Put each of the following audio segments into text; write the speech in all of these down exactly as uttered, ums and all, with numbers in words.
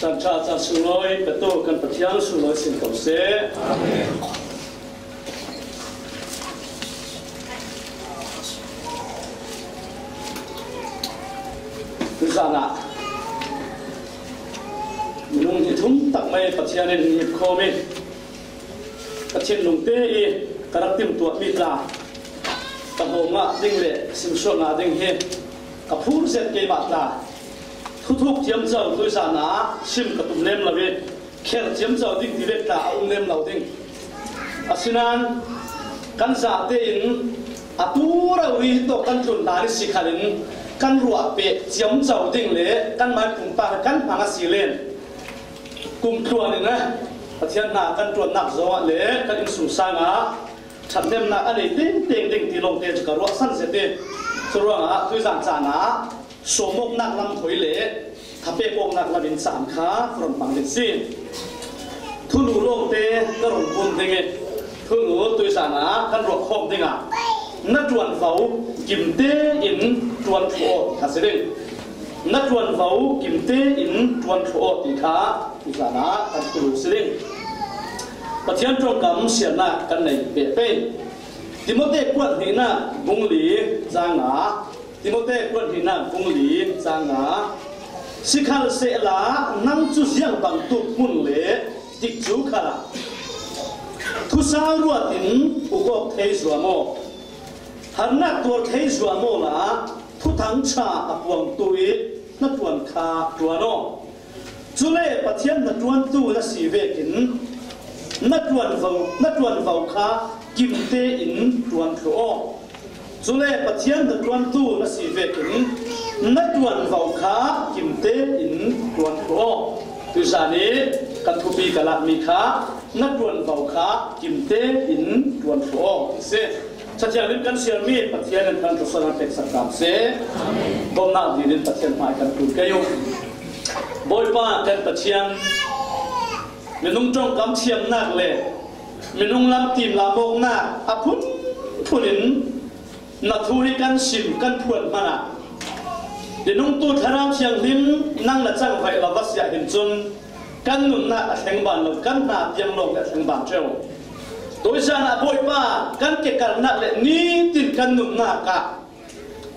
Kan ṭha caan sunglawi petu kan Pathian sunglawi sin ko seh. Tuzan ah minung hi thum tak mai Pathian in hip khawm i, ka thinlung te i ka rak timhtuah mi tla, ka hawm ngah ding le simsuak ngah ding hi ka phur zet keimah tla. Thuthuk ciamco tuzan ah sim ka tum lem lo i, kher ciamco ding ti vek tla a um lem lo ding. Asinain kan zate in a tu rori tawh kan tlun dan i si khalin kan ruah peh ciamco ding le kan mai pumpak kan hmang a si len, kum tluan in a Pathian hna kan ṭuannak zongah le kan innsung sangah ṭhathnemnak a nei tengteng ding ti lawngte cu ka ruahsan zet i, curuangah tuizan caan ah sawmawknak lam hoi le thapek awknak lam in caan kha ka run hmang ding si. Thunu lawngte ka run bun ding i, thunu tuizan ah kan ruah khawm dingah na ṭuanvo kim tein ṭuan thluh aw ti kha si ding. Na ṭuanvo kim tein ṭuan thluh aw ti kha tuizan ah kan thulu si ding. Pathian ṭongkam siarnak kan nei pehpei. Timote kuat hnihnak bung li cang nga, Timote kuat hnihnak bung li cang nga, sikhalsehla nang cu ziang bangtuk hmun le tikcu khalah thusa ruat in uk awk thei zuam aw. Harnak tuar thei zuam awla Thuthang ṭha a puangtu i hnaṭuan kha ṭuan aw. Cule Pathian hnaṭuantu na si vekin na ṭuanvo, na ṭuanvo kha kim tein ṭuan thluh aw. Cule Pathian hnaṭuantu na si vekin na ṭuanvo kha kim tein ṭuan thluh aw. Tuizan i kan thupi ka lakmi kha na ṭuanvo kha kim tein ṭuan thluh aw ti si. Cathiang in kan siarmi Pathian in kan thluachuah peksak tam seh. Bawmhnak dinin Pathian hmai kan ṭul kei u. Bawipa kan Pathian, minung ṭongkam thiamnak le minung lam tim lam awknak a phunphun in na thu hi kan sim kan phuan hmanah, minung tu Thlarau Thianghlim nang na cangvaih lo va si ah hin cun kan nunnak a thlengban lo, kan hna tiang lawng le a thlengban ṭheo. Tuizan ah Bawipa, kan kekalnak le nitin kan nunnak ah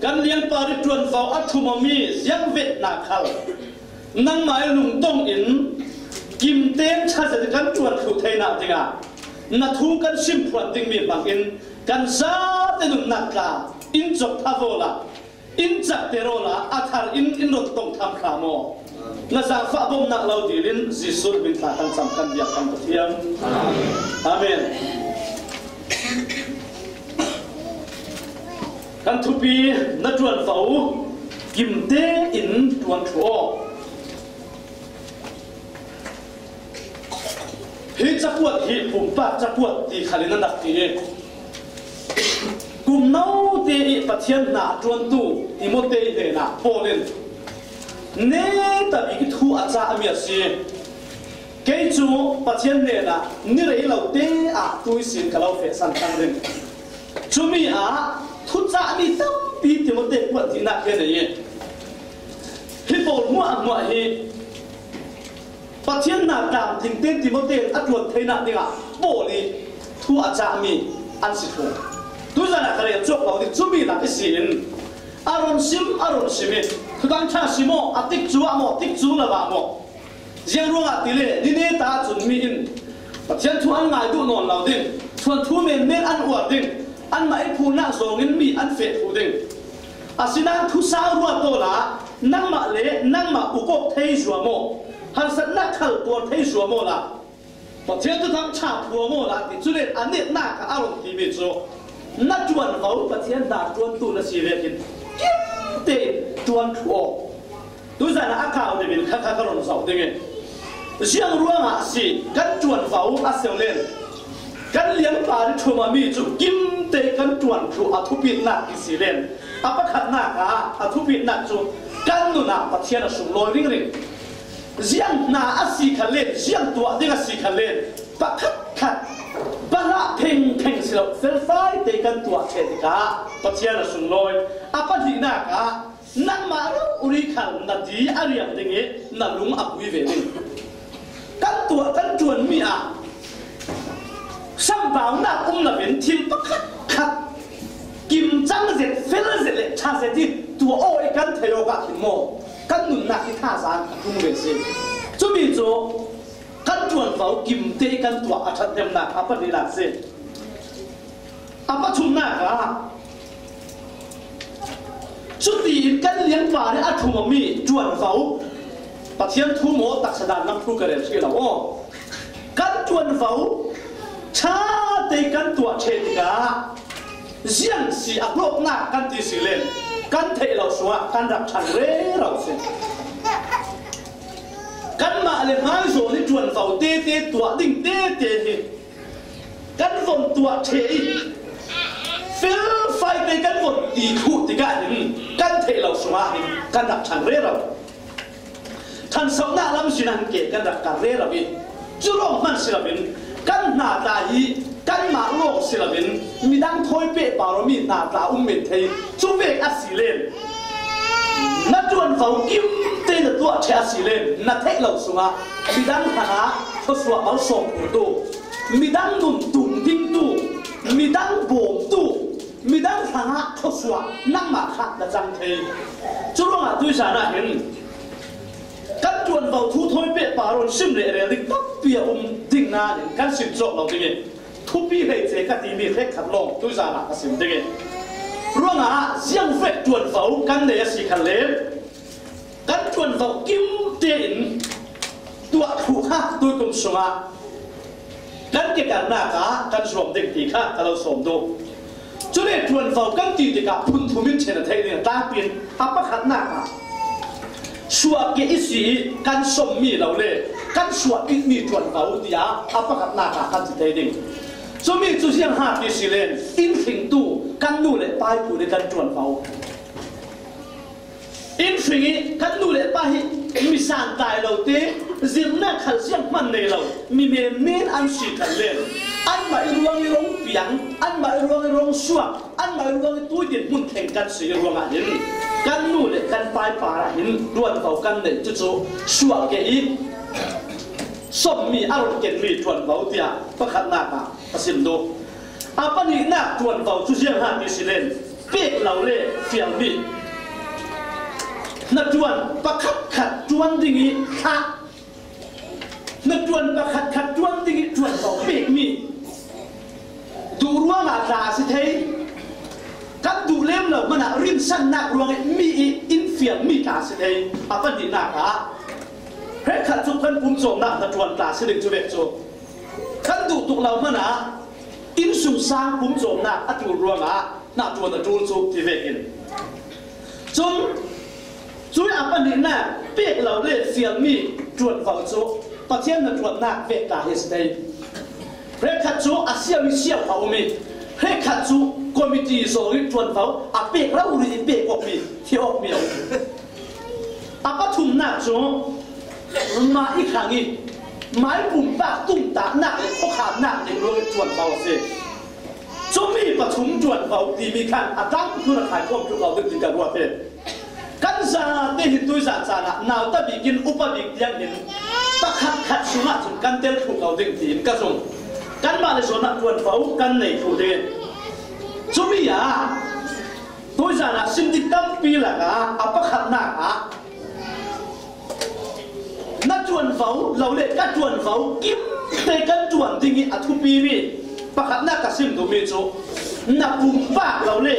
kan liangpar i ṭuanvo a thum awmi ziangvet hna khal nangmah i lungtong in kim tein ṭha zet kan ṭuan thluh theinak dingah na thu kan sim phuan dingmi hmangin kan zate nunnak tla in cawk thawk awla, in cakter awla, a thar in in run tong tham hram aw. Na zaangfah bawmhnak lo dil in Jesuh min thla kan cam kan biak kan Pathian. Amen. Kan thupi, na ṭuanvo kim tein ṭuan thluh aw. Hi cakuat hi pumpak cakuat ti khal in a rak ti i, kum note i Pathian hna ṭuantu Timote hnenah Paul in neta bik i thu a cahmi a si. Kei cu Pathian hnenah ni rei lo te ah tuisin ka lo fehsan thlang ding. Cumi ah thucahmi tampi Timote kuat hnihnak hi a nei i, hi pawl hmuahhmuah hi Pathian hna tlamtling tein Timote in a ṭuan theinak dingah Paul i thu a cahmi an si thung. Tuzan ah ka rel cuak lo ding, cumi lak i si in a run sim, a run sim i, Thuthang ṭha si maw, a tikcu ah maw, tikcu lo ah maw, ziang ruangah ti le, ni neta ahcun mi in Pathian thu an ngai duh nawn lo ding, thuanthu menmen an uar ding, anmah i phunnak zongin mi an feh thluh ding. Asinain thusa ruat awla, nangmah le nangmah uk awk thei zuam aw, harsatnak khal tuar thei zuam awla, Pathian Thuthang ṭha phuang awla ti, cule a netnak ah a run timi cu na ṭuanvo Pathian hna ṭuantu na si vekin kim tein ṭuan thluh aw. Tuzan ah a kau deuh in kha kha ka run zoh ding i, ziang ruangah a si kan ṭuanvo a si len, kan liangpar i ṭhumami cu kim te kan ṭuan thluh a thupitnak i si len, a pakhatnak ah a thupitnak cu kan nun ah Pathian a sunglawi ringring. Ziang hna a si kha len, ziang tuah ding a si kha len, pakhatkhat pahlah phengpheng si lo, felfai te kan tuah ṭheh tikah Pathian a sunglawi. A pahnihnak ah Nangmah rori khal na di a riam ding i na lung a pui ve ding. Kan tuah kan ṭuan mi ah sambaunak um loin thil pakhat khat kim cang zet, fel zet le ṭha zet i tuah aw i kan thei awk ah khin maw, kan nunnak i thazaang a tung ve si. Cumi cu kan ṭuanvo kimte i kan tuah a ṭhathnemnak a pahnihnak si. A pathumnak ah cutiin kan lianpa nih a thum a mi ṭuanvo, Pathian thu maw taksa dan lam thu ka rel hrih lo aw. Kan ṭuanvo ṭhate kan tuah ṭheh tikah ziang si a hlawknak kan ti si len kan theih lo sungah kan rak ṭhang rero si. Kanmah le hmaizaw nih ṭuanvo tete tuah ding tete hi kan von tuah ṭheh i felfai te kan von ti thuh tikah hin kan theih lo sungah hin kan rak ṭhang rero. Ṭhansohnak lam sin ah hin ke kan rak kar rero i cu lawng hman si loin kan hna tla hi kanmah lawng si loin midang thawi pehpar awmi hna tla um men thei cu vek a si len na ṭuanvo kimte na tuah ṭheh a si len na theih lo sungah midang hrangah thluasuah malsawm phurtu, midang nun tung dingtu, midang bawmtu, midang hrangah thluasuah nangmah kha na cang thei. Cu ruangah tuizan ah hin kan ṭuanvo thu thawi pehpar un sim le rel ding tampi a um ding nain kan sim cawk lo ding i thupi hleice ka timi hrekkhat lawng tuizan ah ka sim ding i ruangah ziang vek ṭuanvo kan nei a si khan le kan ṭuanvo kimte in tuah thluh kha tuikum sungah kan kekarnak ah kan zuam ding ti kha ka lo sawm duh. Cule ṭuanvo kan ti tikah phun thum in ṭhen a theih ding a tlangpi in a pakhatnak ah suahkeh i si i kan sommi lo le kan suah itmi ṭuanvo tiah a pakhatnak ah kan ti thei ding. Cumi cu ziang ha ti si len in hringtu kan nu le pa pu nih kan ṭuanvo. In hring i kan nu le pa hi mi santlai lo te, zirhnak khal zianghman nei lo, mi menmen an si khan len anmah i ruang i rong piang, anmah i ruang i rong suak, anmah i ruang i tui dinhmun thleng kan si i ruangah hin kan nu le kan pa i par ah hin ṭuanvo kan neih cucu suahkeh i sommi a run kenmi ṭuanvo tiah pakhatnak ah ka sim duh. A pahnihnak ṭuanvo cu ziang ha ti si len pek lo le fialmi. Hnaṭuan pakhatkhat ṭuan ding i thlah, hnaṭuan pakhatkhat ṭuan ding i ṭuanvo pekmi. Duh ruangah tla a si thei. Kan duh lem lo hmanah rinsannak ruang i mi i in fialmi tla a si thei. A pahnihnak ah hrekkhat cu kan pumcawmnak hnaṭuan tla a si ding cu vek cu kan duh tuk lo hmanah innsungsang pumcawmnak a ṭul ruangah hnaṭuan a ṭul cu ti vekin. Cun cuih a pahnihnak pek lo le fialmi ṭuanvo cu Pathian hnaṭuannak vek tla hi a si thei. Hrekkhat cu a siau i siau a um i hrekkhat cu committee zong i ṭuanvo a pek rori i pek awkmi, hi awkmi a um. A pathumnak cu mah i khang i mah i pumpak tungtahnak le khuakhannak nih ruang i ṭuanvo a si. Cumi pathum ṭuanvo timi khan a tlangpi hmun a khaikhawm tluk lo ding ti ka ruat hi. Kan zate hi tuizan caan ah nauta bik in upa bik tiang hin pakhat khat sungah cun kan tel thluh lo ding tiin ka zumh. Kanmah le zawn ah ṭuanvo kan nei thluh ding. Cumi ah tuizan ah sim dik tampi lakah a pakhatnak ah na ṭuanvo lo le ka ṭuanvo kimte kan ṭuan ding i a thupimi pakhatnak ka sim duhmi cu na pumpak lo le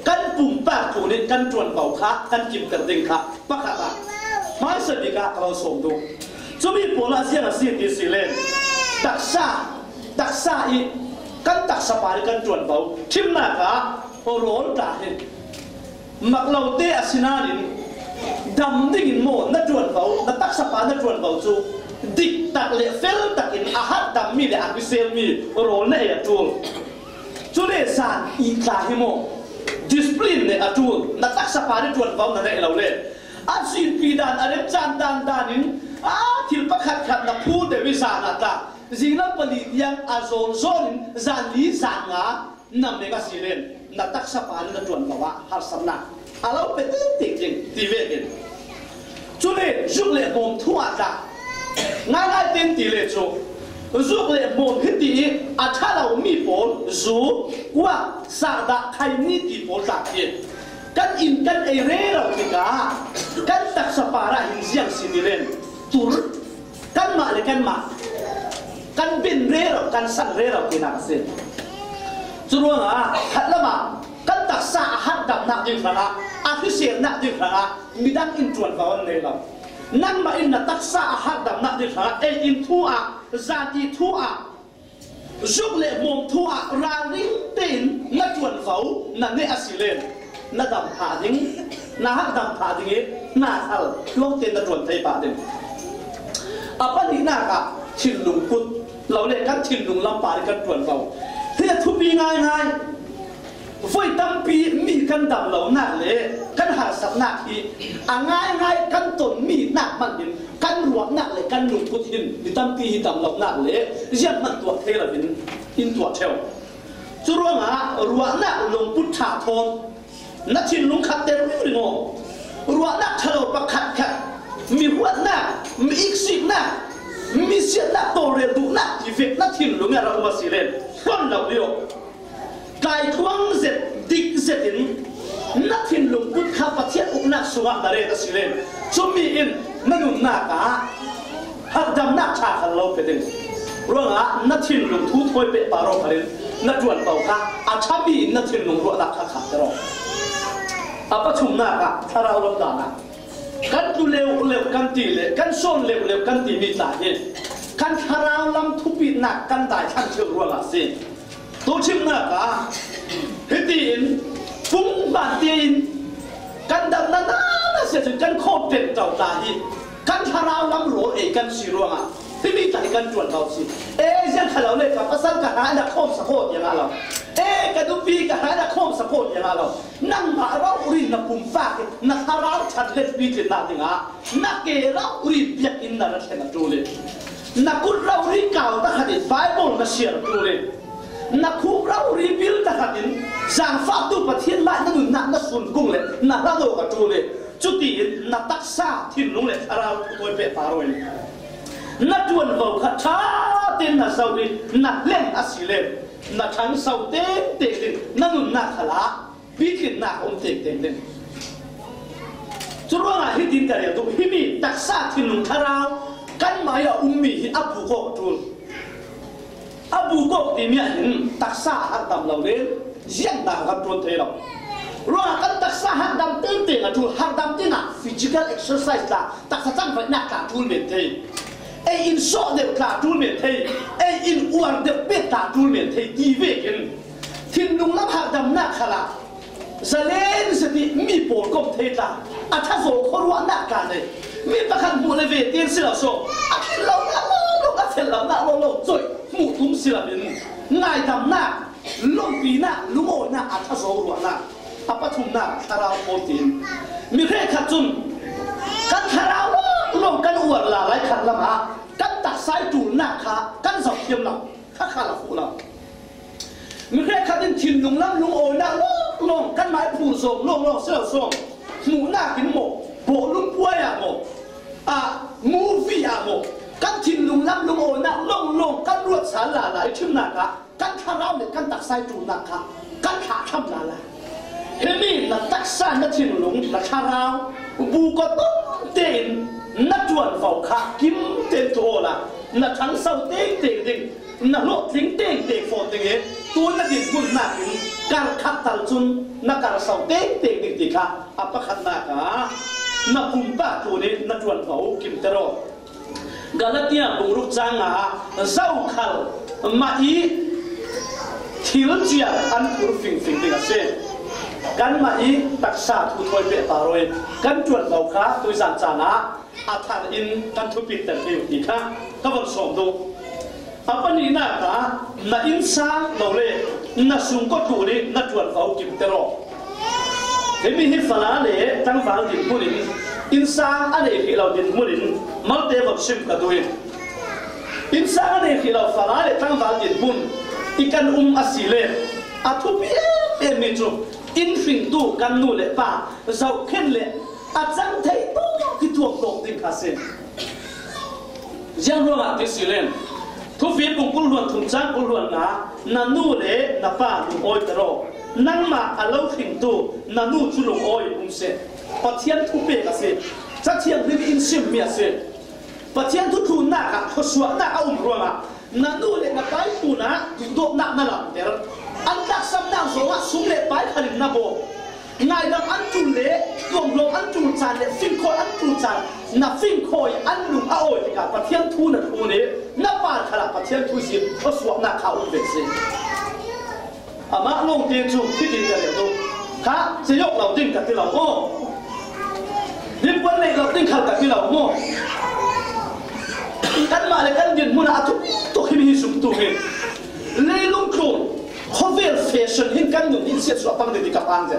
kan pumpak tlun in kan ṭuanvo kha kan kimter ding kha pakhat ah hmaisa bik ah ka lo sawm duh. Cumi pawl ah ziang a si ti si len taksa, taksa i kan taksa pa i kan ṭuanvo ṭhimnak ah rawl tla hi mak lote a si nain dam dingin maw na ṭuanvo, na taksa pa na ṭuanvo cu diktak le feltak in a hat dammi le a kiselmi rawl na ei a ṭul. Cule zan i tla hi maw discipline nih a ṭul, na taksa pa nih ṭuanvo na neih lo le a cinpi dan a remcan dan dan in a thil pakhat khat na phu deuh i zan a tla zinglam pali tiang a zawn zawn in zan li zan nga na meng a si len na taksa pa nih na ṭuanvo ah harsatnak A lo pe tengteng ding ti vekin. Cule zuk le hmawm thu ah tla ngaingai ten ti le cu zuk le hmawm hi ti i a ṭha lo mi pawl zu, kuak, sahdah, khaini ti pawl tla hi kan in kan ei rero tikah kan taksa parah hin ziang si ti len tur. Kanmah le kanmah kan bin rero, kan san rero tinak a si. Curuangah khat lamah kan taksa a harhdamnak ding hrangah, a hriselnak ding hrangah midang in ṭuanvo an nei lo. Nangmah in na taksa a harhdamnak ding hrangah ei in thu ah, zan i thu ah, zuk le hmawm thu ah ralring tein na ṭuanvo na neh a si len na dam phah ding, na harhdam phah ding i na hal lawngte na ṭuan thei pah ding. A pahnihnak ah thinlung kut lo le kan thinlung lam par i kan ṭuanvo hi a thupi ngaingai. Voi tampi mi kan dam lonak le kan harsatnak hi a ngaingai kan tonmi nak hmanh hin kan ruahnak le kan lungput hin mi tampi hi dam lonak le zianghman tuah thei loin in tuah ṭheu. Curuangah ruahnak lungput ṭha thawn na thinlung khat ter ringring aw. Ruahnak ṭhalo pakhat khat, mi huatnak, mi iksiknak, mi siatnak, tawlrel duhnak ti vek na thinlung i a rak um a si len hlon lo dih aw. Tlaitluang zet, dik zetin na thinlung kut kha Pathian uknak sungah na ret a si len cumi in na nunnak ah harhdamnak ṭha khan lo pe ding. Ruangah na thinlung thu thawi peh par aw kharin na ṭuanvo kha a ṭhami in na thinlung ruahnak kha khahter aw. A pathumnak ah thlarau lam dan ah kan tlu leuleu kan ti le kan sawn leuleu kan timi tla hi kan thlarau lam thupitnak kan daithlan ṭheuh ruangah a si. Tuchimnak ah hitiin pung hman tein kan damnak na na sia cun kan khawm ṭenṭo ta hi kan thlarau lam rawl ei kan si ruangah himi tla hi kan ṭuanvo si. E, ziang kha lo le ka pasal ka hna in a khawm sakhaw tiang ah lo. E, ka nupi ka hna in a khawm sakhaw tiang ah lo. Nangmah rori na pumpak in na thlarau ṭhat letpi tlinnak dingah na ke rori biakinn na ra thlen a ṭul in na kut rori kau tahratin Baibal na siar a ṭul in na khuk rori bil tahratin zaangfahtu Pathian lai na nunnak na sunkung le na hladawk a ṭul in cutiin na taksa thinlung le thlarau thu thawi peh par aw in na ṭuanvo kha ṭha tein na zoh in na hlen a si len na ṭhangso tengteng ding na nunnak khalah Pitlinnak a um tektek ding. Curuangah hitin ka rel duh, himi taksa thinlung thlarau kanmah ih a ummi hi a buk awk a ṭul. A buk awk timi ah hin taksa a harhdam lo le ziangdah kan ṭuan thei lo. Ruangah kan taksa harhdam tengteng a ṭul, harhdam dingah physical exercise tla, taksa cangvaihnak tla a ṭul men thei. Ei in sawh deuh tla a ṭul men thei, ei in uar deuh pek tla a ṭul men thei ti vekin thinlung lam harhdamnak khalah zalen zet ih mi pawl kom thei tla, a ṭha zaw khuaruahnak tla nei. Mi pakhat hmuh le ve tiang si lo saw, a thin lonak lawnglawng, a fel lonak lawnglawng cawih hmuh tum si loin ngaidamnak, lawmhpinak, lungawinak, a ṭha zaw ruahnak, a pathumnak thlarau pawl tiin mi hrekkhat cun kan thlarau lawnglawng kan uar lala ih khat lamah kan taksa ih ṭulnak kha kan zoh thiam lo, kha kha lo fuh lo. Mi hrekkhat in thinlung lam lungawinak lawnglawng kanmah ih phur zawng lawnglawng si lo saw, hmuhnak in maw, bawhlung puai ah maw, a movie ah maw, kan thinlung lam lungawinak lawnglawng kan ruat sal lala ih ṭhimnak ah kan thlarau le kan taksa ih ṭulnak kha kan thlahthlam lala. Himi na taksa, na thinlung, na thlarau buk aw tom tein na ṭuanvo kha kim tein tuah awla na ṭhangso tengteng ding, na hlawhtling tengteng fawn ding ih tu na dinhmun nakin kar khat tal cun na karso tengteng ding ti kha a pakhatnak ah na pumpak tlun ih na ṭuanvo kimter aw. Galatia bung ruk cang nga ah zokhal mah ih thil ciar an phur fingfing ding a si. Kanmah ih taksa thu thawi peh par aw ih kan ṭuanvo kha tuizan caan ah a thar in kan thupiter thei uh ti kha ka von sawm duh. A pahnihnak ah na innsang lo le na sungkaw tlun ih na ṭuanvo kimter aw. Himi hi fala le tlangval dinhmun in innsang a nei hrih lo dinhmun in malte von sim ka duh ih, innsang a nei hrih lo fala le tlangval dinhmun ih kan um a si le a thupi emem mi cu In hringtu kan nu le pa zohkhen le a cang thei tawk kituak tawk ding kha si. Ziang ruangah ti si len, Thufi bung kul hluan thum chang kul hluan nga, na nu le na pa lungawi teraw, nangmah a lo hringtu na nu cu lungawi um seh. Pathian thupek a si. Ca Thianghlim in simmi a si. Pathian thuthunnak ah khuasuahnak a um ruangah na nu le na pa ih tlunah duhdawtnak na langhter. An tlaksapnak zongah sum le pai khalin na baw. Ngaidam an ṭul le tuamhlawm an ṭul caan le fingkhawi an ṭul caan, na fingkhawi an lung a awi tikah Pathian thu na thlun ih na pa khalah Pathian thu ihsin khuasuahnak kha a um ve si. Amah lawngte cu hiti ka rel duh. Kha, ceyawk lo ding ka ti lo maw? Hnipuan neih lo ding khal ka ti lo maw? Kanmah le kan dinhmun ah a thupi tuk hi mi hi zumtu hi. Leilung tlun, khawvel fashion hin kan nun in siatsuah pang ding ti ka pang zet.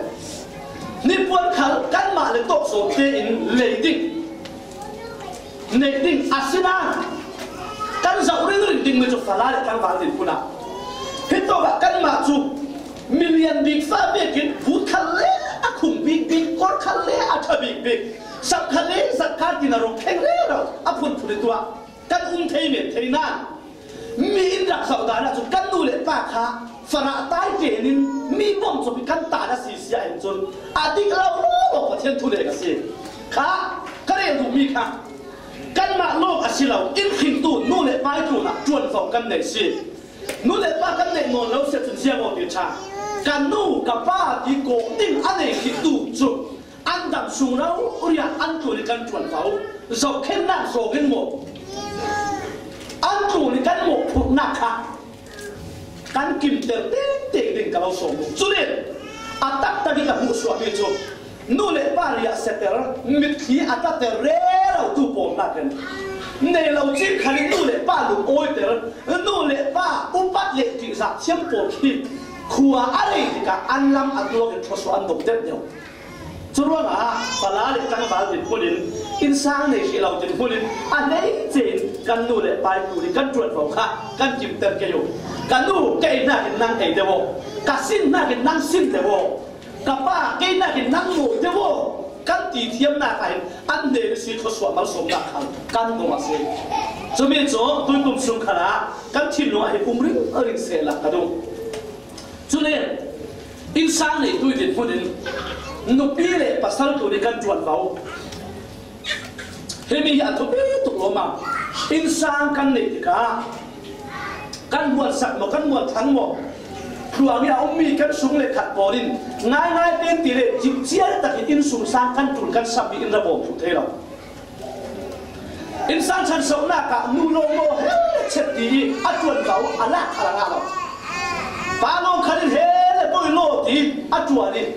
Hnipuan khal kanmah le tawk zawte in lei ding. Neih ding a si nain kan zoh ringring dingmi cu Fala le tlangval dinhmun ah. Hitawkah kanmah cu milian bik fa vekin but khal le a khung bik bik, kawr khal le a ṭha bik bik, sam khal le zatkar tin a rung thleng rero a phunphun ih tuah kan um thei men thei nain, mi in rak zoh dan ahcun kan nu le pa kha farah tai tein mi bawmcawp ih kan tan a si si ahhin cun a dik lo lo Pathian thu nek a si. Kha ka rel duhmi kha kanmah lawng a si lo, in hringtu nu le pa ih tlunah ṭuanvo kan nei si. Nu le pa kan neih nawn lo si ahcun ziang aw ti ṭha. Ka nu ka pa ti kawh ding a nei hrintu cu an dam sung rori ah an tlun ih kan ṭuanvo. Zohkhennak zong in maw, an tlun ih kan mawhphurhnak kha kan kimter tengteng ding ka lo sawm duh. Cule a taktak ih ka hmuhsuahmi cu nu le pa riahsiater, mitthli a tlater rerotu pawl nakin nei lo cin khan ih nu le pa lungawiter, nu le pa upat le ṭihzah thiam pawl khi khua a rei tikah an lam a tuak in thluasuah an dong deuh deuh. Curuangah Fala le tlangval dinhmun in innsang nei hrih lo dinhmun in a hleice in kan nu le pa ih tlun ih kan ṭuanvo kha kan kimter kei uh. Ka nu, kei hnakin nang ei deuh aw, ka sin hnakin nang sin deuh aw, ka pa, kei hnakin nang mawi deuh aw, kan ti thiamnak ah hin an hnen ihsi thluasuah malsawmnak kha kan dong a si. Cumi cu tuikum sung khalah kan thinlung ah hin um ringring sehla ka duh. Cule innsang neitu dinhmun in nupi le pasal tlun ih kan ṭuanvo. Himi hi a thupi tuk lawm a, innsang kan neih tikah kan hmualsak maw, kan hmualthang maw, thluang ih a ummi kan sung le khat pawl in ngaingai tein ti le cimciar takin innsungsang kan ṭul kan sammi in ra bawm thluh thei lo. Innsang ṭhansohnak ah nu lawng maw he chet ti ih a ṭuanvo a lak khal a ngah lo. Pa lawng khat in he le bawi law ti a ṭuan ih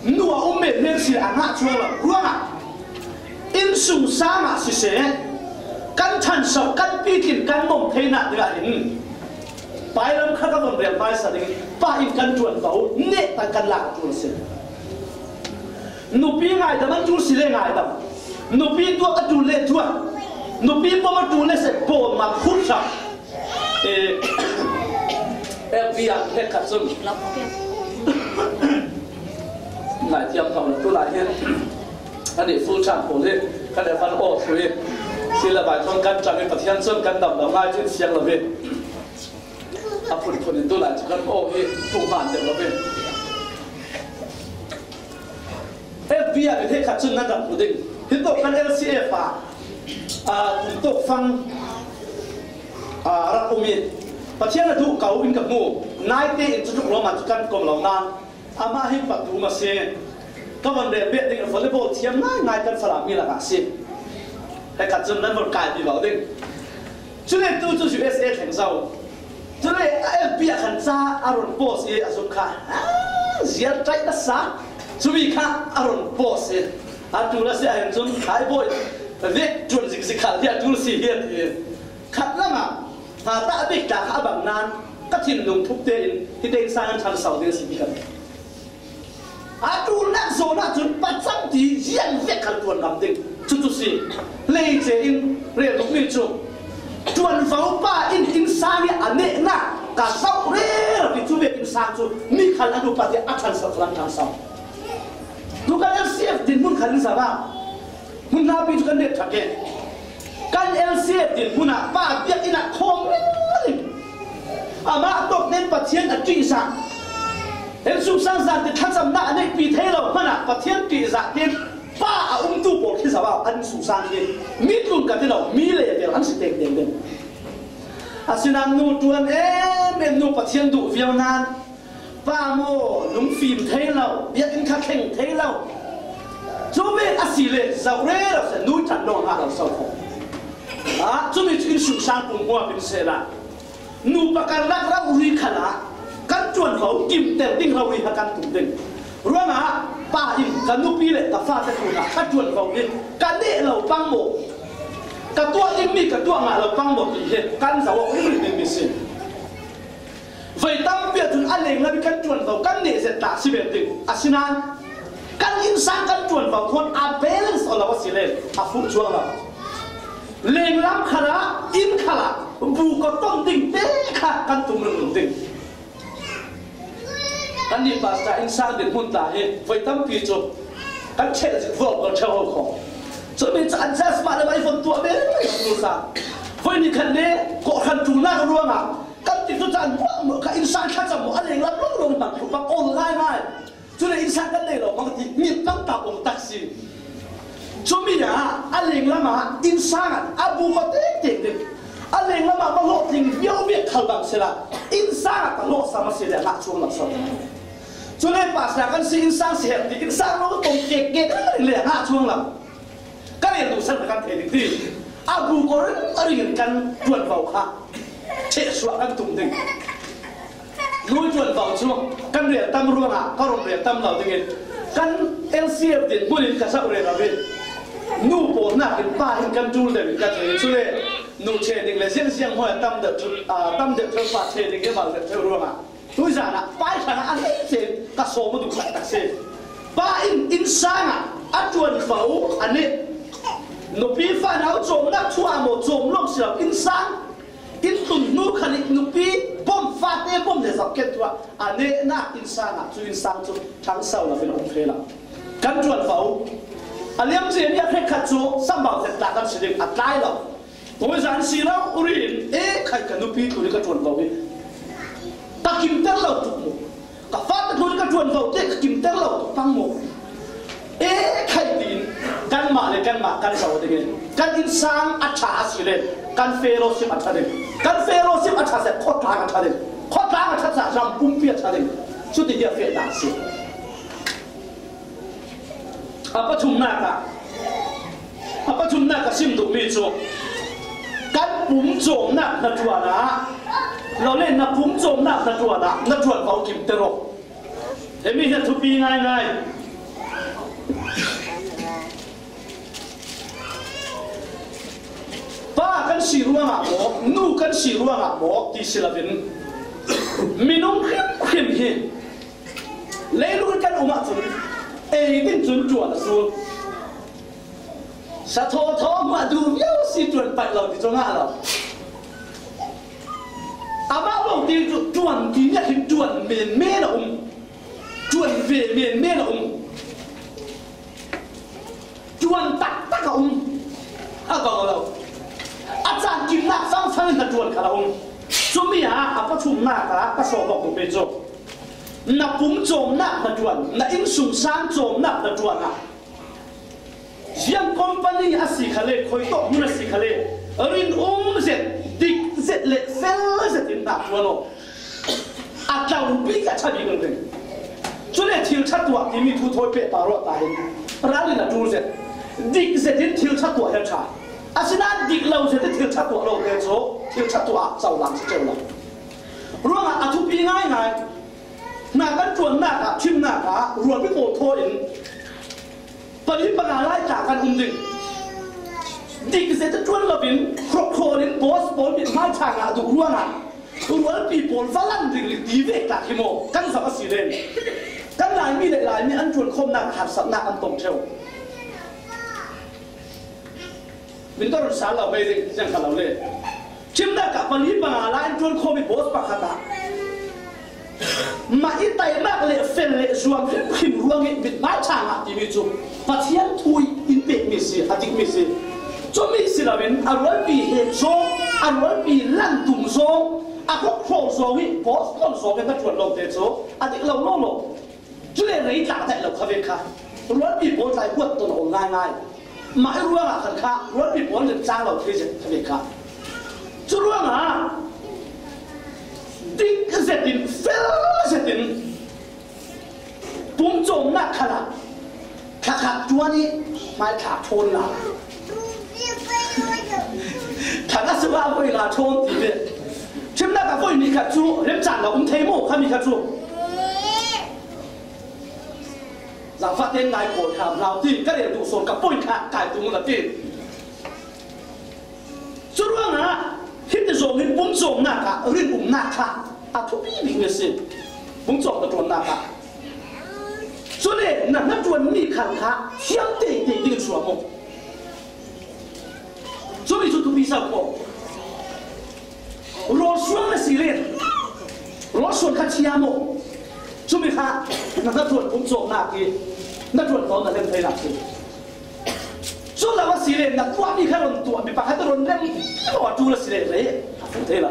nu a um men men si le a ngah cuang lo. Ruangah innsungsang ah siseh, kan ṭhanso, kan pitlin, kan mawm theinak dingah hin pailam kha ka von rel hmaisa ding ih pa in kan ṭuanvo nehtak kan lak a ṭul a si. Nupi ngaidam a ṭul si le ngaidam. Nupi tuak a ṭul le tuak. Nupi pom a ṭul le seh, pom a phut hram. Eh, F B ah hek khat cun. Ngaithiam hau na tu lai hi. Ani full time pawl hi. Kan e van aw thu hi. Si le vai thawn kan ṭang hi, Pathian cun kan dam lo ngai cun siang lo hi. A phunphun in tu lai cu kan aw hi, tung hmaan deuh lo hi. F B ah mi theih khat cun nan rak hmu ding. Hitawk kan L C F ah, aa, kum tawk fang, aa, rak um ih Pathian a duh ko in ka hmu. Naite in cutluk lawng ah cu kan kom lo nain amah hi patu ma si. Ka van rel beh ding, volleyball thiam ngaingai kan Falam mi lakah si. Hei khat cun nan von kai ti lo ding. Cule tu cu U S A thleng zo. Cule a L P ah khan ca a run post ih a zumh kha, ah, zial ṭaih nasa. Cumi kha a run post ih a ṭul a si ahhin cun, "Hai bawi, vek ṭuan zikzik khal hi a ṭul si hi," a ti. Khat lamah hna tah bik tla kha a bang nain ka thinlung thuk tein hi tein sang an ṭhan so ding a si ti kan. A ṭulnak zawn ahcun pacang ti ziang vek khal ṭuan ngam ding. Cucu si. Hleice in rel duhmi cu ṭuanvo pa in innsang ih a nehnak ka zoh rero ti cu Vekin sang chu mi khal a nupa te a ṭhangso, khalang ṭhangso. Tu kan L C F dinhmun khal in sa va. Hmun napi chu kan ret ṭha ke. Kan L C F dinhmun ah pa biakinn ah khawm ringring. Amah tawp nen Pathian a ṭihzah. Insungsang zate thlacamna a neihpih thei lo hmanah Pathian ṭihzah tin pa a umtu pawl khi sa va, an insungsang khi mi tlun ka ti lo, mi level an si tengteng ding. Asinain nu ṭuan em em, nu Pathian duh viau nan, pa maw, lungfim thei lo, biakinn kha thleng thei lo. Chu ve a si le, zoh rero se, nu ṭan dawng ha lo so kho. Ah, chumi chu insungsang pum huap in sela. Nupa karlak rauhri khalah kan ṭuanvo kimter ding, rauhri ha kan tum ding. Ruangah pa in ka nupi le ka fate tunah ka ṭuanvo ding, ka neh lo pang maw, ka tuah ding mi ka tuah ngah lo pang maw ti hi kan zoh awk ringring ding mi si. Voi tampi ah cun a lenglam i kan ṭuanvo kan neh zet ta si ve ding. Asinain kan innsang kan ṭuanvo khawn a balance aw lo a si le a fuh cuang lo. Lenglam khalah, inn khalah bu ka ton ding te kha kan tum ringring ding. Kannih pastor innsang dinhmun ta hi voi tampi cu kan ṭheh zik vuak bal ṭheu ho kho. Cumi cu an jas mah le mai von tuah ve mai kan sa. Voi ni khat le kawhhran ṭulnak ruangah kan ti tu caan muahmuah kha innsang thlacam maw, a lenglam lawng lawng hmang thluh bak awl ngaingai. Cule innsang kan nei lo bang ti ngilh tamtak um tak si. Cumi ah a lenglam ah innsang ah a bu ka tengteng ding. A lenglam ah va hlawhtling viau viau khal bang sila innsang ah ka hlawhsam a si le a ngah chuang lo so. Cule pastor kan si innsang si hek ti innsang lo tong kek kek le a ngah chuang lo. Ka rel duhsan kan thei ding ti a bu ko ring a ring in kan ṭuanvo kha ṭhehsuah kan tum ding. Nu ṭuanvo cu kan rel tam ruangah ka run rel tam lo dingin kan L C F dinhmun in ka zoh rero in nu pawl nakin pa hin kan ṭul deuh in ka thei. Cule nu ṭheh ding le ziangziang hmai a tam deuh ṭheu, aa, tam deuh ṭheu pa ṭheh ding hi mal deuh ṭheu ruangah Tuizan ah pa ih hrangah a ngeih chen ka sawm a duh taktak si. Pa in innsang ah a ṭuanvo a neh. Nupi fanau cawmnak thu ah maw cawm lawng si lo, innsang in tun hnu khan ih nupi bawm, fate bawm le zohkhenh thu ah a nehnak innsang ah cu innsang cu ṭhangso lo in a um thei lo. Kan ṭuanvo a liam cemi a hrekkhat cu sambau zet tla kan si ding a tlai lo. Tuizan si lo, uri in, e khai ka nupi tlun ka ṭuanvo hi ka kimter lo tuk mu. Ka fate tlun ka ṭuanvo te ka kimter lo tuk pang mu. E khai tiin kanmah le kanmah kan zoh dingin kan innsang a ṭha a si le kan fellowship a ṭha ding. Kan fellowship a ṭha seh khuatlang a ṭha ding. Khuatlang a ṭha seh ram pumpi a ṭha ding. Cuti hi a feh dan si. A pathumnak ah, a pathumnak ka sim duhmi cu kan pum cawmnak hnaṭuan ah, lo le na pum cawmnak hnaṭuan ah na ṭuanvo kimter aw. Himi hi a thupi ngaingai. Pa kan si ruangah maw, nu kan si ruangah maw ti si loin minung hrimhrim hi Leilung kan um ahcun ei ding cun ṭuan a sul. Sa thawthaw hmuah duh viau si ṭuan paih lo ti cu ngah lo. Amah lo ti cu ṭuan ti nih hin ṭuan menmen a um. Ṭuan ve menmen a um. Ṭuan taktak a um. A ko lo. A caan kimnak fangfang in hnaṭuan khal a um. Cumi ah a pathumnak ah ka sawm awk duhmi cu na pum cawmnak hnaṭuan, na innsungsang cawmnak hnaṭuan ah ziang company a si khal le, khuitawk hmun a si khal le, rinum zet, dik zet le fel zet in hnaṭuan aw. A tlau bik a ṭha bik ringring. Cule thil ṭha tuah timi thu thawi pehpar ruah ta hin ralrin a ṭul zet. Dik zet in thil ṭha tuah hi a ṭha. Asinain dik lo zet in thil ṭha tuah lo te cu thil ṭha tuah ah cohlang si ṭeu lo. Ruangah a thupi ngaingai. Hna kan ṭuannak ah, thimnak ah rualpi pawl thaw in pali panga lai tla kan um ding. Dik zet a ṭuan loin hrawkhawl in boss pawl mithmai ṭha ngah duh ruangah rualpi pawl va lang ringring ti vek tla khi maw kan zoh a si len. Kan Laimi le Laimi an ṭuankhawmnak harsatnak an tong ṭheu. Min ka run sal lo mei ding, ziang kha lo le. Thimnak ah pali panga lai an ṭuankhawm i boss pakhat ah Mah i taimak le fel le zuam hrimhrim ruangih mithmai ṭha ngah timi cu Pathian thu in pekmi si, a dikmi si. Cumi si loin a rualpi hek zawng, a rualpi lan tum zawng, a khuakhrawl zawng i pawl pawn zawng in hnaṭuan lawngte cu a dik lo lawlaw. Cule rei tla daih lo kha ve kha, rualpi pawl tlai kuat tawn a ol ngaingai. Mah i ruangah khan kha rualpi pawl remcang lo thei zet kha ve kha. Cu ruangah dik zetin, fel zetin, pumcawmnak khalah thlakhat ṭuan i hmaithla ṭhawn la. Thang a sungah voi la ṭhawn ti ve. Ṭhimnak ah voi nih khat cu remcang lo um thei maw, khami kha cu? Zaangfah tein ngai kawl hram hlau ti, ka rel duh sawn ka point kha kai tung la ti. Curuangah hiti zawng hi pumcawmnak ah rinumnak kha a thupi bikmi a si. Pumcawm hnaṭuannak ah. Cule na hnaṭuanmi khal kha thiam teitei dingin suam aw. Cumi cu thupi sau ko. Rawl suang na si le rawl suan kha thiam aw. Cumi kha na hnaṭuan pumcawmnak i hnaṭuan tawm na lem thei nak si. Cu lo a si le na tuahmi kha rawn tuahmi pakhat rawn lem vivo a ṭul a si le rei a fuh thei lo.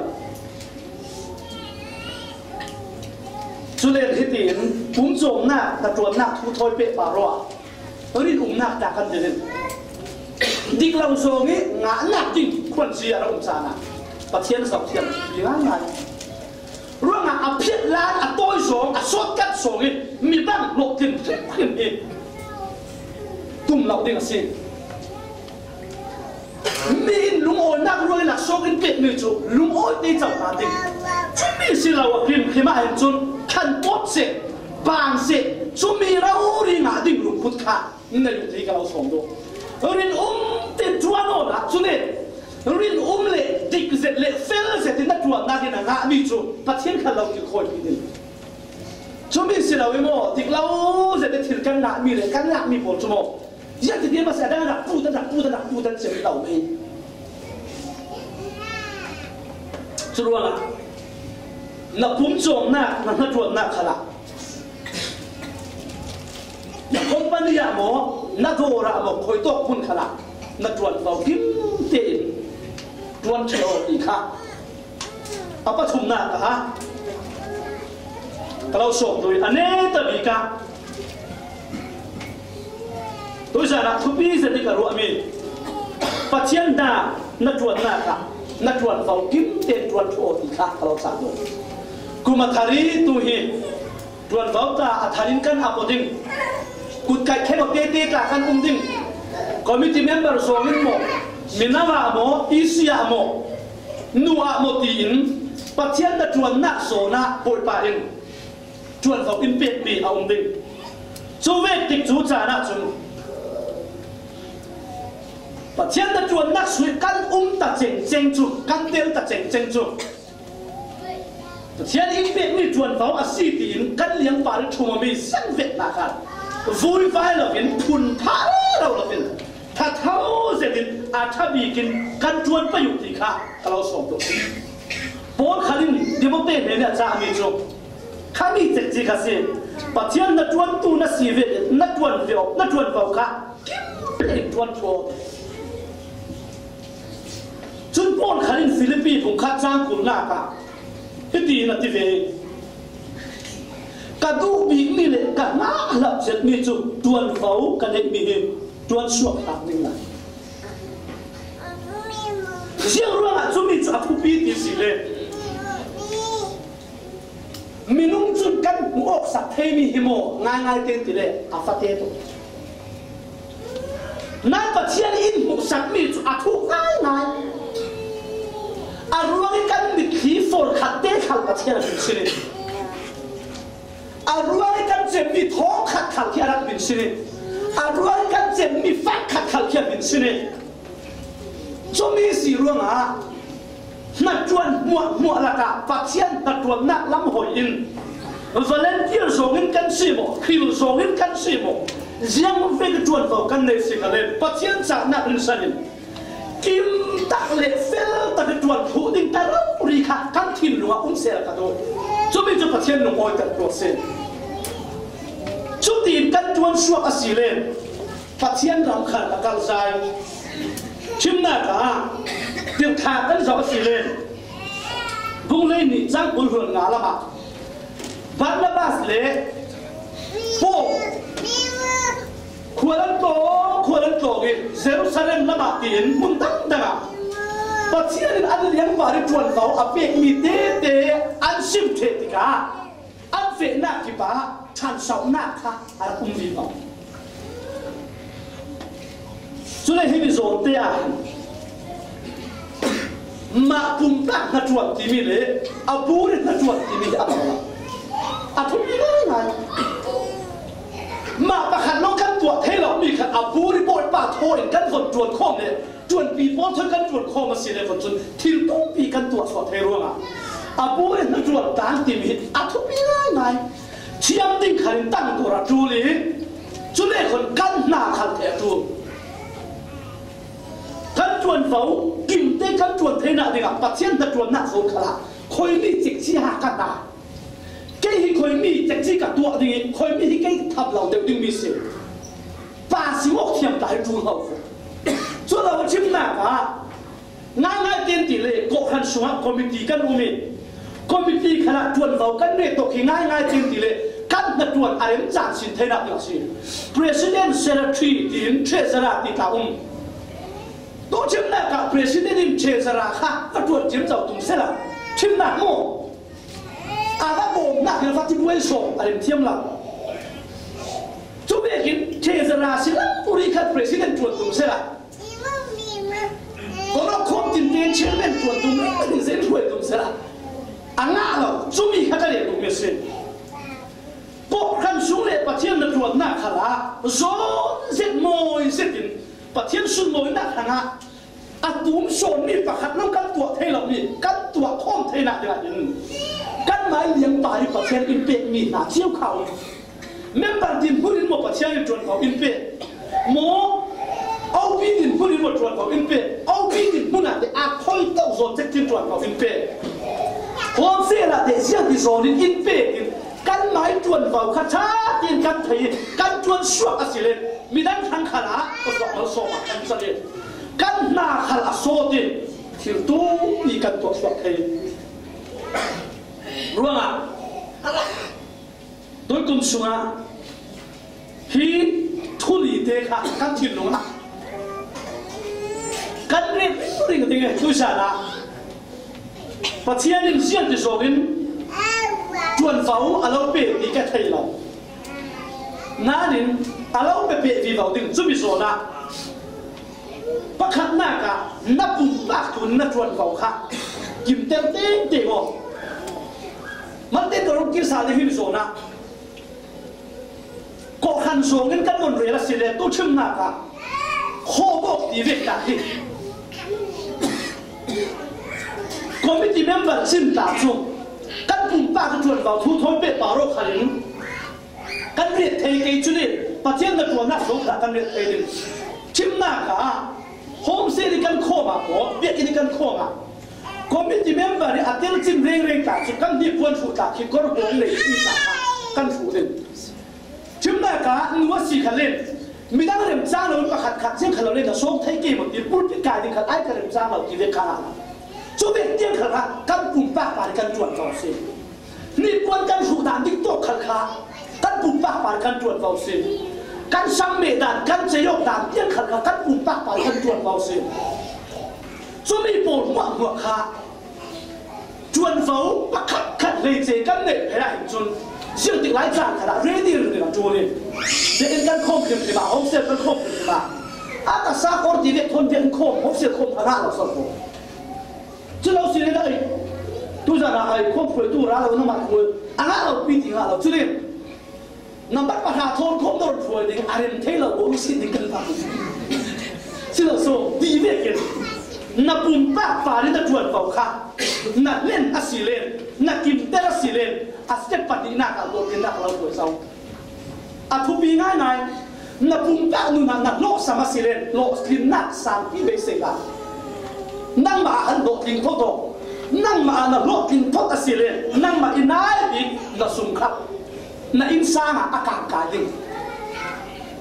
Cule hitin pumcawmnak hnaṭuannak thu thawi pehpar ruah. Rinumnak ta kan ti ding. Dik lo zawng i ngahnak ding khuanzi a ra um caan ah Pathian zoh thiam pi ngaingai. Ruangah a phiat lan a tawi zawng, a sawtkat zawng i mi bang hlawhtlin hrimhrim hi tum lo ding a si. Mi in lungawinak ruangin a sawk in pekmi cu lungawi te co hna ding. Cumi si lo, hrimhrim ah hin cun khan pawt seh, bang seh, cumi rori ngah ding lungput kha na yuh ti ka lo sawm dawh. Rinum te ṭuan awla cule rinum le dik zet le fel zet in na ṭuannak in a ngahmi cu Pathian kha lo kilkhawi pi ding. Cumi si lo i maw, dik lo zet i thil kan ngahmi le kan lakmi pawl cu maw, ziangtin tiang maw si a dang rak put an rak put an rak put an cem lo mei. Curuangah na pumcawmnak, na hnaṭuannak khalah, na company ah maw, na dawr ah maw, khuitawk hmun khalah na ṭuanvo kim tein ṭuan ṭheh aw ti kha. A pathumnak ah ka lo sawm duh i a neta bik ah tuizan ah thupi zet i ka ruahmi Pathian hna na ṭuannak ah na ṭuanvo kim tein ṭuan ṭheh aw ti kha ka lo cah duh. Kum a thar i tu hi ṭuanvo ta a thar in kan ap aw ding. Kut kaih khen aw tete tla kan um ding. Committee member zawng in maw, mino ah maw, E C ah maw, nu ah maw tiin Pathian na ṭuannak zawn ah Bawipa in ṭuanvo in pekmi a um ding. Cu vek tik cu caan ah cun Pathian na ṭuannak sui kan um ta cengceng cu, kan tel ta cengceng cu Pathian in pekmi ṭuanvo a si tiin kan liangpar i ṭhumami siangvek hna kha vuivai loin, phun phah lo loin, thatho zetin a ṭha bikin kan ṭuan pei uh ti kha ka lo sawm tuk. Paul khal in Timote hnen i a cahmi cu khami cekci kha si. Pathian na ṭuantu na si ve, na ṭuan ve, na ṭuanvo kha kim tein ṭuan ṭheh aw. Cun Paul khal in Filipi bung khat cang kulnak ah hitin a ti ve, ka duh bikmi le ka hngah hlap zetmi cu ṭuanvo ka neihmi hi ṭuan suak hram ding lai. Ziang ruangah cumi cu a thupi ti si le, minung cun kan hmuh awk sak theimi hi maw ngaingai te ti le a fate tuk. Nain Pathian in hmuhsakmi cu a thuk ngaingai. A ruang i kan mitthli for khat te khal Pathian a hrin sin i, a ruang i kan cemmi thawng khat khal khi a rak hrin sin i, a ruang i kan cemmi fak khat khal khi a hrin sin i, cumi si ruangah hnaṭuan hmuahhmuah lakah Pathian hnaṭuannak lam hoi in volunteer zawng in kan si maw, hril zawng in kan si maw, ziang vek ṭuanvo kan nei si kha le Pathian cahnak rinsan in kim tak le fel tak i ṭuan thluh ding ta rori kha kan thinlungah um sel ka duh. Cumi cu Pathian lungawiter tu a si. Cutin kan ṭuan suak a si len Pathian ram khal ka kal zai. Thimnak ah tirhthlah kan zoh a si len Bunglei nih cang kul hluan nga lamah Barnabas le Paul khual an tlawng, khual an tlawng in Jerusalem lamah tiin hmun dangdang ah Pathian in an liangpar ih ṭuanvo a pekmi tete an sim ṭheh tikah an fehnak kipah ṭhansohnak kha a rak um vivo. Cule himi zawnte ah hin mah pumpak hnaṭuan timi le a bur ih hnaṭuan timi hi a bang lo. A thupi ngaingai. Mah pakhat lawng kan tuah thei lomi khat a bur ih Bawipa thaw in kan von ṭuan khawm le ṭuanpi pawl thaw kan ṭuan khawm a si le von cun thil tumpi kan tuah suak thei ruangah a bur ih hnaṭuan tlang timi hi a thupi ngaingai. Thiam ding khal in tangdor a ṭul ih cule khon kan hna khal thei a ṭul. Kan ṭuanvo kimte kan ṭuan theinak dingah Pathian hnaṭuannak zawn khalah khuimi cikci ha ka hna. Kei hi khuimi cikci ka tuah ding ih khuimi hi kei tham lo deuh dingmi si. Pa si awk thiam ta hi ṭul ho. Cu lo a ṭhimnak ah ngaingai tein ti le kawhhran sungah committee kan um ih committee khalah ṭuanvo kan ret tawk hi ngaingai tein ti le kan hnaṭuan a remcang sin theinak ding a si. President, secretary tiin treasurer ti tla um. Tu ṭhimnak ah president in treasurer kha a ṭuan ciamco tum sehla ṭhimnak maw? A va bawmnak in a va tibuai sawm a rem thiam lo. Cu vekin treasurer si lo puri khat president ṭuan tum sehla. Kawlawk khawm tin tein chairman ṭuan tum lo in zin hruai tum sehla. A ngah lo, cumi kha ka rel duhmi a si. Kawhhran sung le Pathian hnaṭuannak khalah zawn zet mawi zetin Pathian sunlawinak hrangah a tum sawnmi pakhat lawng kan tuah thei lomi kan tuah khawm theinak dingah hin kanmah ih liangpar ih Pathian in pekmi hna cio kha um. Member dinhmun in maw Pathian in ṭuanvo in pek. Maw, O B dinhmun in maw ṭuanvo in pek. O B dinhmun ah te aa khoi toh zawn cek cin ṭuanvo in pek. Home cell ah te ziang ti zawn in in pek in kanmah ih ṭuanvo kha ṭha tein kan thei ih kan ṭuan suak a si le midang hrang khalah khuasuak malsawm ah kan cang ih kan hna khal a sawt ih thil tumpi kan tuah suak thei. Ruangah tuikum sungah hi thuli te kha kan thinlung ah kan ret ringring ding ih tuisan ah Pathian in ziang ti zawng in ṭuanvo a lo pe ti ka thei lo. Nain a lo pe peh vivo ding cumi zawn ah pakhatnak ah na pumpak tlun na ṭuanvo kha kimter tengteng aw. Mante ka rung kir sal ding hi zawn ah kawhhran zawng in kan von rel a si le tu ṭhimnak ah khawbawk ti vek ta hi. Committee member cin ta cu kan pumpak ih ṭuanvo thu thawi peh par aw khan in kan riat thei kei cu nih Pathian hnaṭuannak zawng kha kan riat thei ding. Ṭhimnak ah home cell ih kan khawm ah maw biakinn ih kan khawm ah committee member ih a tel cin rengreng ta cu kan hnipuan hruh ta khi kawrbawng nei ti ta kha kan hruh ding. Ṭhimnak ah nu a si kha len midang remcang lo in pakhat khat ziang kha lo len na sawm thei ke maw ti pulpit kai ding khat ai ka remcang lo ti vek kha a. Cu vek tiang kha kha kan pumpak par kan ṭuanvo si. Hnipuan kan hruh dan ding tawk khal kha kan pumpak par kan ṭuanvo si. Kan sang meh dan kan cei awk dan tiang khal kha kan pumpak par kan ṭuanvo si. Cumi pawl hmuahhmuah kha ṭuanvo pakhat khat hleice kan neih phei ah hin cun ziangtik lai caan khat ah ready ringring a ṭul in biakinn kan khawm hrimhrim ah, home cell kan khawm hrimhrim ah, a ka sa kawr ti vek thawn biakinn khawm, home cell khawm a ngah lo sal ko. Cu lo si le dah, tuzan ah ai khawm hruaitu ra lo na mah kul a ngah lo pi ti ngah lo cu len. Nambat pahra thawn khawm dawr hruai ding a rem thei lo, bawm si ding kan fak. Si lo so, ti vekin na pumpak par in na ṭuanvo kha na hlen a si len, na kimter a si len, a step pahnihnak ah dawtlinnak a lo hruai zo. A thupi ngaingai. Na pumpak nun ah na hlawhsam a si len, hlawhtlinnak sangpi beisei hlah. Nangmah ah an dawtling thotho. Nangmah ah na hlawhtling phot a si le, nangmah i nai bik na sum kha na innsang ah a kangkai ding.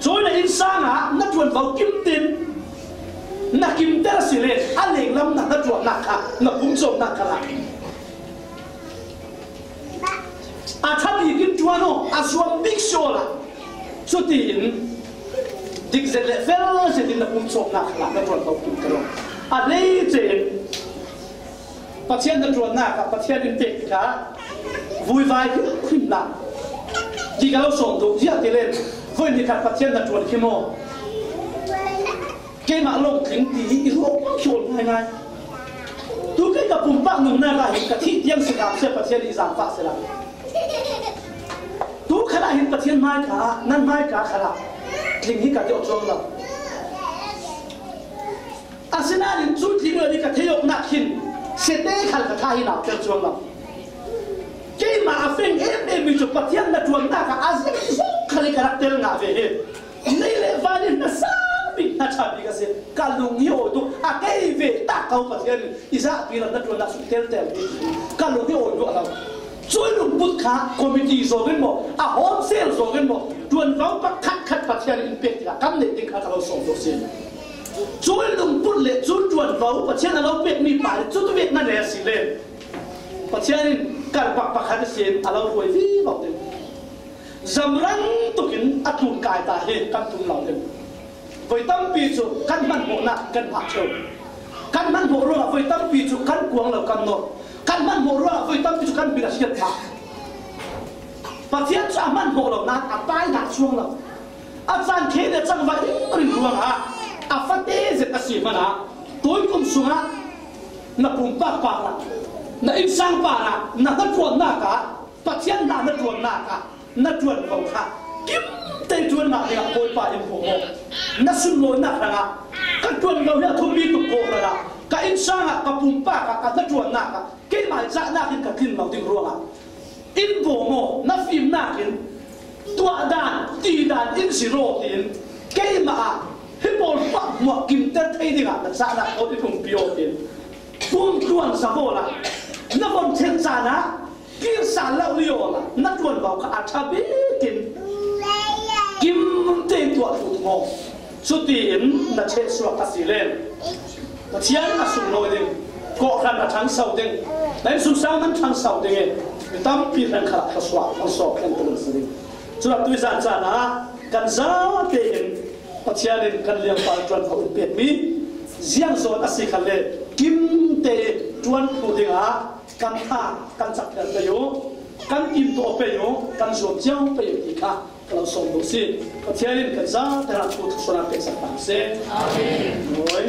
Cui na innsang ah na ṭuanvo kimtin, na kimter a si le, a lenglam na, na ṭuannak kha, na pumcawmnak kha la. A ṭha bikin ṭuan aw, a zuam bik si awla. Cutiin dik zet le fel zetin na pumcawmnak kha la, na ṭuanvo kimter aw. A lei cen Pathian na ṭuannak ah Pathian in pek tikah vuivai hrimhrim hlah. Hi ka lo sawm duh ziah ti len, voi ni khat Pathian na ṭuan khi maw? Keimah lawng tling ti hi i ruak khi awl ngaingai. Tu kei ka pumpak nunnak ah hin ka thih tiang si hram seh, Pathian i zaangfah seh la. Tu khalah hin Pathian hmaika, nan hmaika khalah tling hi ka ti aw cuang lo. Asinain cui tling lo ding ka thei awknak hin sete khal ka tha hi nau tel cuang lo. Keimah a feng em em mi cu Pathian na ṭuannak ah a ziang zong khal i ka rak tel ngah ve hi. Nei le van in hna sa bik, hna ṭha bik a si. Ka lung hi aw tuk, a kei ve tak ko Pathian in i zahpi lo na ṭuannak sung teltel bik. Ka lung hi aw tuk a lo. Cui lungput kha committee zawng in maw, a hawmsel zawng in maw, ṭuanvo pakhat khat Pathian in pek tikah kan neih ding kha ka lo sawm dawh si. Cui lungput le cui ṭuanvo Pathian a lo pekmi pa le cu tu vek na nei a si le Pathian in karpak pakhat ihsin a lo hruai vivo ding. Zamrang tukin a tlunkai ta hi kan tum lo ding. Voi tampi cu kan hmanhmawhnak kan hngak ṭheo. Kan hmanhmawh ruangah voi tampi cu kan kuang lo kan nor. Kan hmanhmawh ruangah voi tampi cu kan bil a hriat hna. Pathian cu a hmanhmawh lo nain a pai hna cuang lo. A caan khe le cangva ringring ruangah a fate zet a si hmanah tuikum sungah na pumpak parah, na innsang parah, na hnaṭuannak ah, Pathian hna na ṭuannak ah na ṭuanvo kha kimte ṭuannak dingah Bawipa in hmuh maw? Na sunlawinak hrangah ka ṭuanvo hi a thummi tuk ko hrangah ka innsang ah, ka pumpak ah, ka hnaṭuannak ah keimah i cahnak in ka tlin lo ding ruangah in baw maw, na fimnak in tuah dan, ti dan in zir aw tiin keimah ah hi pawl hmuahhmuah kimter thei dingah na cahnak pawl in umpi aw tiin pumtluan sa bawl ah na von ṭhen caan ah kir sal lo li awla na ṭuanvo kha a ṭha bikin kimte tuah tuk maw? Cutiin na ṭhehsuak a si len Pathian a sunglawi ding, kawhhran a ṭhangso ding, na innsungsang nan ṭhangso ding i mi tampi hrang khalah thluasuah an sawk an tung si ding. Culah tuizan caan ah kan zate in Pathian in kan liangpar ṭuanvo in pekmi ziangzawn a si khalle kimte ṭuan thluh dingah kan tha, kan cakter pei uh, kan timtuah pei uh, kan zuam cio pei uh ti kha ka lo sawm duh si. Pathian in kan zate hna thu thluasuahnak peksak ta seh. Amen. Mawi.